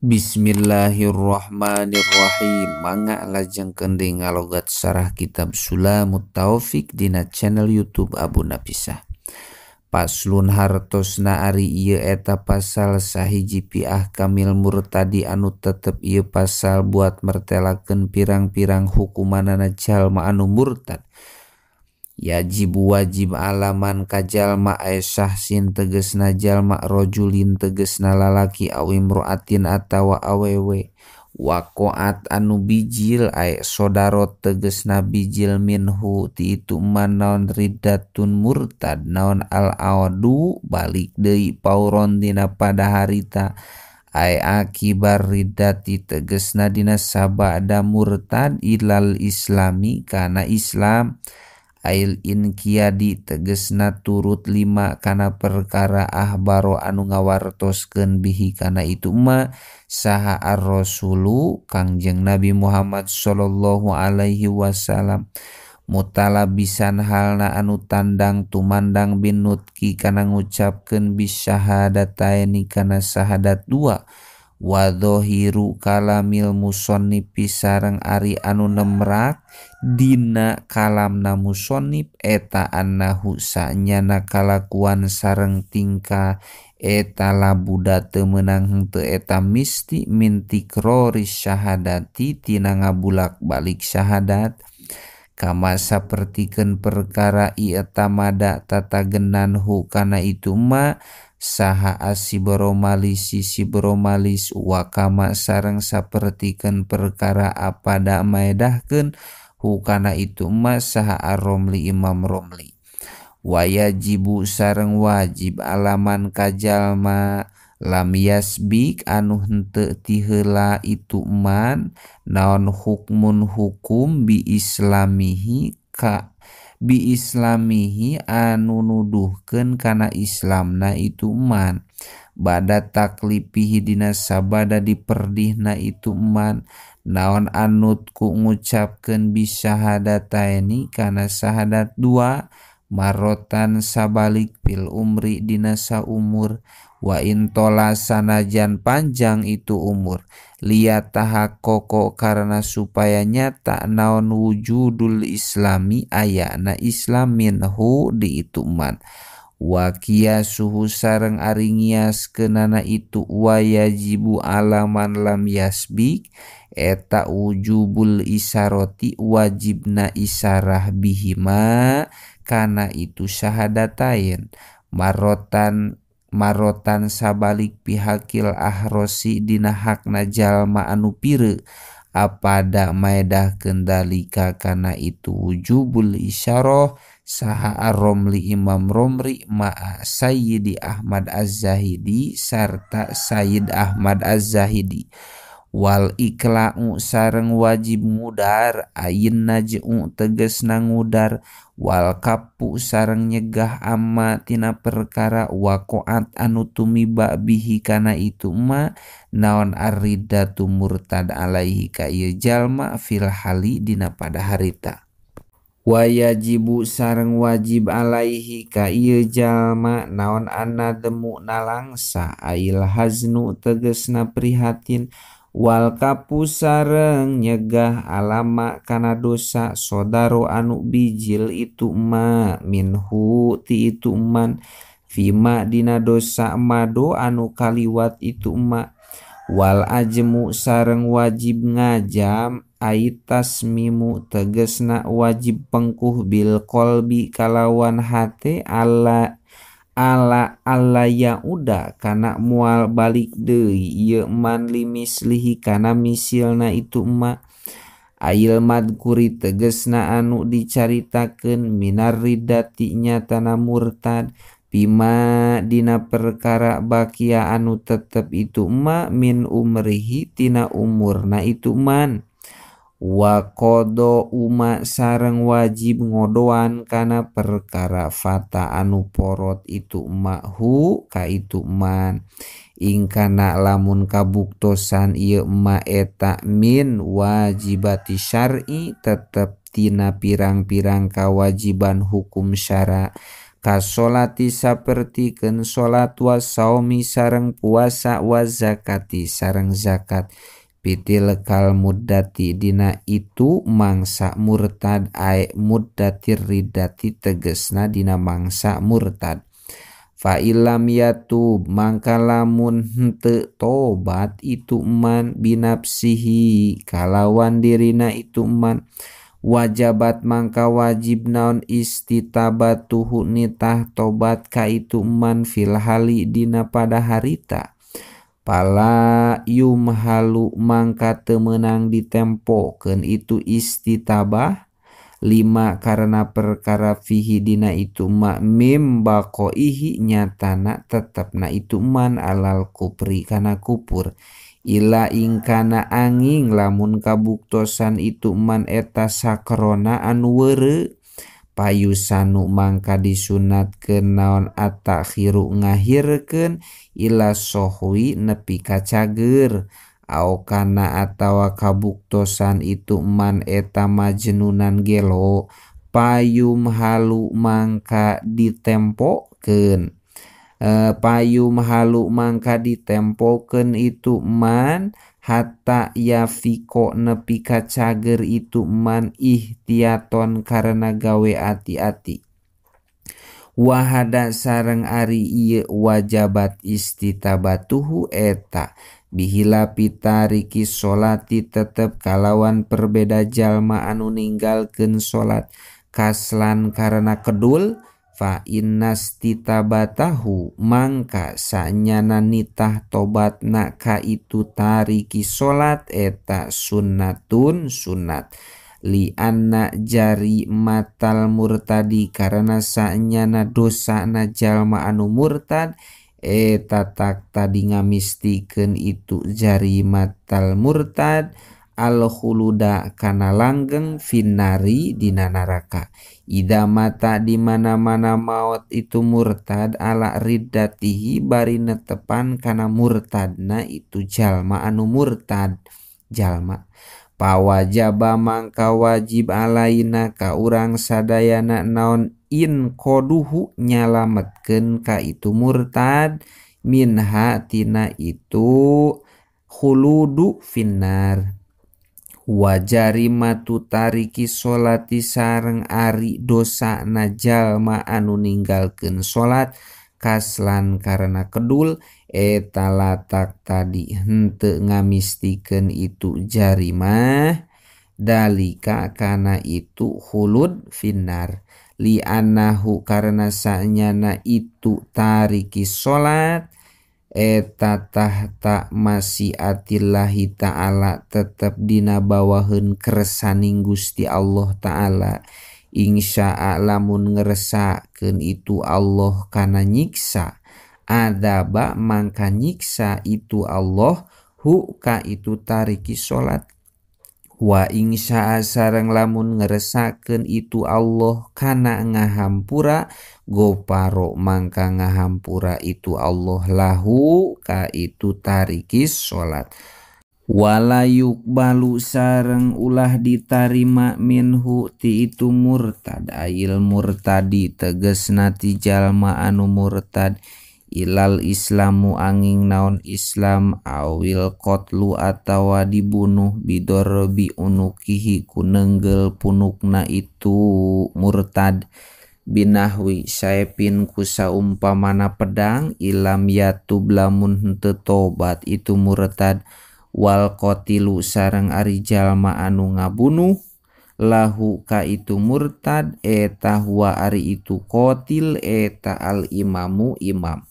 Bismillahirrahmanirrahim. Mangga lajengkeun deui ngalogat sarah kitab Sulamut Taufik dina channel YouTube Abu Napisah. Paslun hartosna ari ieu eta pasal sahiji piah kamil murtadi anu tetep ieu pasal buat mertelakeun pirang-pirang hukumanana jalma anu murtad. Yajibu wajib alaman ka jalma aya sahsin tegesna jalma rojulin tegesna lalaki aw imroatin atawa awewe waqoat anu bijil aya sodarot tegesna bijil minhu ti itu man naon riddatun murtad naon al aadu balik deui pauron dina pada harita aya akibar riddati tegesna dina sabada murtad ilal islami kana Islam ail inkiadi tegesna turut lima kana perkara ahbaro anu ngawartoskeun bihi kana itu ma saha ar-rasulu Kangjeng Nabi Muhammad sallallahu alaihi wasallam mutalabisan halna anu tandang tumandang binutki kana ngucapkeun bisyahadataini kana syahadat dua wa dhahiru kalamil musonnifi sareng ari anu nemrak dina kalamna musonnif eta annahu sanyana kalakuan sareng tingkah eta labuda teu meunang henteu eta misti min tikrori syahadati tina ngabulak-balik syahadat kama sapertikeun perkara ieu tamada tatagenan hu kana itu ma saha asibromalisi sibromalis wakama sareng sapertikeun perkara apada maedahkeun hukana itu ma saha ar-Romli Imam Romli wayajibu sareng wajib alaman kajalma lam yasbik anu henteu ti heula itu man naon hukmun hukum bi islamihi ka bi islamihi anu nuduhkeun kana Islamna itu man bada taklifihi dina sabada diperdihna itu man naon anut ku ngucapkeun bisyahadataini kana syahadat dua marotan sabalik fil umri dina saumur wa intola sanajan panjang itu umur liyatahaqqaqa karena supaya nyata naon wujudul islami ayana Islam minhu di itu man wa qiyasuhu sareng ari ngiaskeunana itu wayajibu alaman lam yasbik eta wujubul isaroti wajibna isarah bihima kana itu syahadatain marotan marotan sabalik pihakil ahrosi dina hakna jalma anu pireuk apada maedahkeun dalika kana itu wujubul isyarah saha ar-Romli Imam Romli ma'a Sayyidi Ahmad Az-Zahidi sarta Sayyid Ahmad Az-Zahidi wal ikla'u sareng wajib ngudar ayin naj'u tegesna ngudar wal kapu sareng nyegah amma tina perkara waqoat anu tumiba bihi kana itu ma naon ar-riddatu murtad alaihi ka ieu jalma fil hali dina pada harita wayajibu sareng wajib alaihi ka ieu jalma naon anadmu nalangsa ail haznu tegesna prihatin wal kapu sareng nyegah alama kana dosa sodaro anu bijil itu ma minhu ti itu man fima dina dosa mado anu kaliwat itu ma wal ajmu sareng wajib ngajam aitasmimu tegesna wajib pengkuh bil qalbi kalawan hate ala ala alla yauda kana mual balik deui ieu man limislihi kana misilna itu ma ail madkuri tegesna anu dicaritakeun minar riddati nyatana murtad bima dina perkara bakia anu tetep itu ma min umrihi tina umurna itu man wa qada uma sareng wajib ngodoan kana perkara fata anu porot itu mahu ka itu man ingkana lamun kabuktosan ieu ma eta min wajibati syar'i tetep tina pirang-pirang kawajiban hukum syara Kasolati sapertikeun salat wa saumi sareng puasa wa zakati sareng zakat pitilkal muddati dina itu mangsa murtad ae muddatir riddati tegesna dina mangsa murtad. Fa illam yatub mangka lamun henteu tobat itu man binafsihi kalawan dirina itu man wajabat mangka wajib naon istitabatuhu nitah tobat ka itu man fil hali dina pada harita. Pala yumhalu mangka teu meunang ditempokeun itu istitabah lima karena perkara fihi dina itu ma mim baqaihi nyatana tetepna itu man alal kupri kana kupur. Ila ingkana angin lamun kabuktosan itu man eta sakrona anu weureu payusanu mangka disunatkeun naon atakhiru ngahirkeun ila sohwi nepi ka cager au kana atawa kabuktosan itu man eta majnunan gelo payum halu mangka ditempokeun. Payum halu mangka ditempokeun itu man hatta yafiko nepi ka cager itu man ihtiaton karena gawe ati-ati. Wahada sareng ari ieu wajabat istitabatuhu eta bihilapi tariki sholati tetep kalawan perbeda jalma anu ninggalkeun salat kaslan karena kedul. Fa innastitabatahu mangka sanyana nitah tobatna ka itu tariki salat eta sunnatun sunat li anna jari matal murtadi karena sanyana dosana jalma anu murtad eta tak tadi ngamistikeun itu jari matal murtad al khuluda kana langgeng finari dina neraka. Ida mata di mana-mana maut itu murtad ala riddatihi bari netepan kana murtadna itu jalma anu murtad jalma. Pawajaba mangka wajib alaina ka urang sadayana naon in koduhu nyalametkeun ka itu murtad minha tina itu khuludu finnar. Wajari matu tariki sholati sareng ari dosa na jalma anu ninggalkeun salat kaslan karena kedul eta latak tadi henteu ngamistikeun itu jarimah dalika kana itu khulud finnar li annahu karena sanyana itu tariki salat eta tahta masyiatillahi ta'ala tetep dina bawaheun kersaning Gusti Allah ta'ala. Insya'a lamun ngeresakeun itu Allah kana nyiksa adzaba mangka nyiksa itu Allah hu ka itu tariki salat. Wa insya'a sareng lamun ngeresakeun itu Allah kana ngahampura goparo mangka ngahampura itu Allah lahu ka itu tarikis salat. Wala yukbalu sareng ulah ditarima minhu ti itu murtad ail murtadi tegesna ti jalma anu murtad ilal islamu angin naon islam awil qatlu atawa dibunuh bidorbi unukihi ku nenggel punukna itu murtad binahwi saepin ku saumpamana pedang ilam yatub lamun henteu tobat itu murtad wal qatilu sareng ari jalma anu ngabunuh lahu ka itu murtad eta huwa ari itu qatil eta al imamu imam.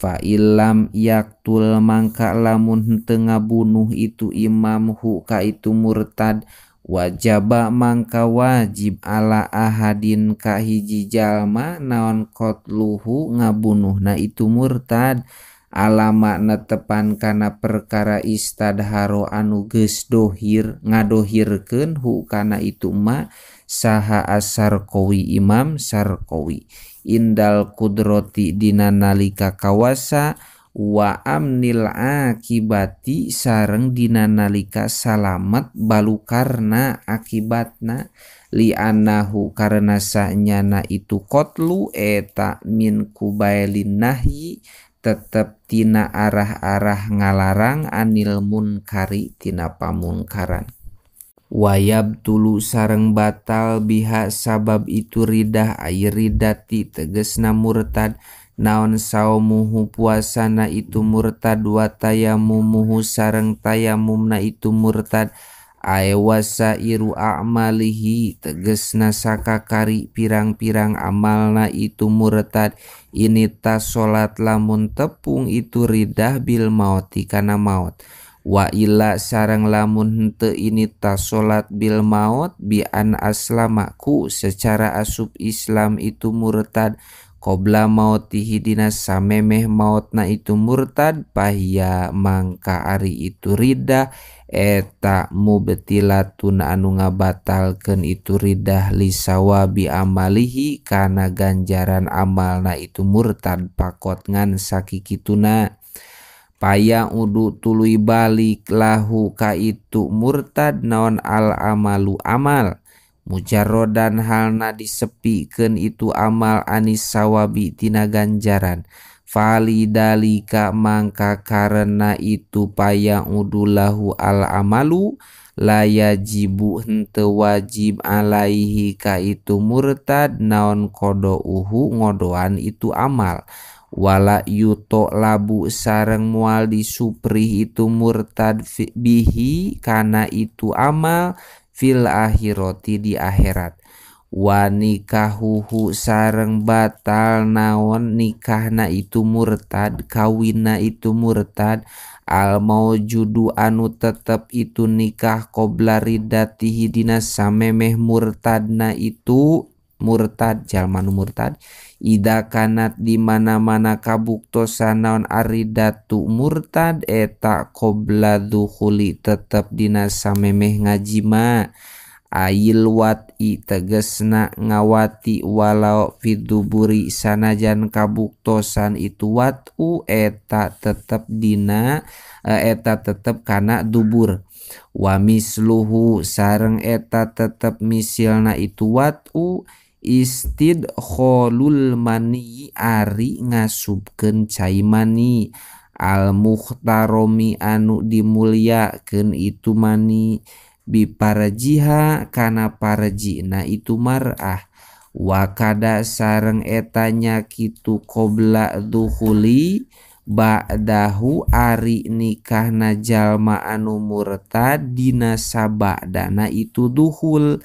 Fa illam yaktul mangka lamun henteu ngabunuh itu imam hu ka itu murtad wajaba mangka wajib ala ahadin ka hiji jalma naon qatluhu ngabunuhna itu murtad alama netepan kana perkara istadharo anu geus dohir ngadohirkeun hu kana itu ma saha asarqawi imam Sarqawi indal kudrati dina nalika kawasa Wa amnil akibati sareng dina nalika salamet balukarna akibatna li annahu karena sanyana itu qatlu eta min kubailin nahyi tetep tina arah-arah ngalarang anil munkari tina pamungkaran. Wayab tulu sareng batal biha sabab itu ridah air ridati tegesna murtad naon saumuhu puasana itu murtad wa tayamumuhu sareng tayamumna itu murtad ae wasairu a'malihi tegesna sakakari pirang-pirang amalna itu murtad ini ta salat lamun tepung itu ridah bil mauti kana maut. Wa illa sareng lamun henteu ini ta salat bil maut bi an aslamaku secara asup Islam itu murtad qabla mautihi dina samemeh mautna itu murtad pahia mangka ari itu ridah eta mubtilatun anu ngabatalkeun itu ridah lisawabi amalihi kana ganjaran amalna itu murtad pakot ngan sakikituna. Paya udu tuluy balik lahu ka itu murtad naon al amalu amal mujarrodan halna disepikeun itu amal anis sawabi tina ganjaran falidalika mangka karena itu paya udu lahu al amalu la yajibu henteu wajib alaihi ka itu murtad naon qadauhu ngodoan itu amal wala yuto labu sareng mual disuprih itu murtad bihi kana itu amal fil akhirati di akhirat. Wa nikahuhu sareng batal naon nikahna itu murtad kawinna itu murtad al maujudu anu tetep itu nikah qobla riddatihi dina samemeh murtadna itu murtad jalma nu murtad ida kanat di mana-mana kabuktosan naon aridatu murtad eta qobla dukhuli tetep dina samemeh ngajima ail wati tegesna ngawati walau fiduburi sanajan kabuktosan itu watu eta tetep dina eta tetep kana dubur wa misluhu sareng eta tetep misilna itu watu istidkholul mani ari ngasupkeun cai mani al mukhtaromi anu dimulyakeun itu mani biparajiha kana parajina itu mar'ah wa kada sareng etanya kitu qobla dukhuli ba'dahu ari nikahna jalma anu murtad dina sabadana itu duhul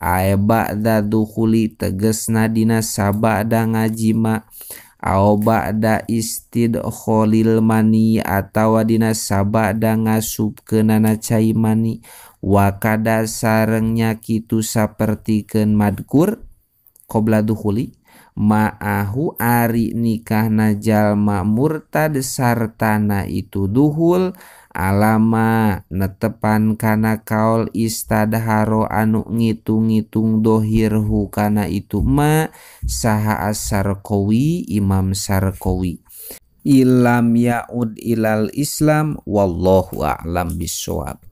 ae ba'da dukhuli tegesna dina sabada ngajima au ba'da istidkholil mani atawa dina sabada ngasupkeunana cai mani wa kada sarengnya kitu sapertikeun madkur qabla dukhuli ma'ahu ari nikahna jalma murtad sartana itu duhul alama netepan kana kaol istadharo anu ngitung-ngitung dohirhu kana itu ma saha as-Sarkowi Imam Sarkowi ilam ya'ud ilal Islam wallahu a'lam bissawab.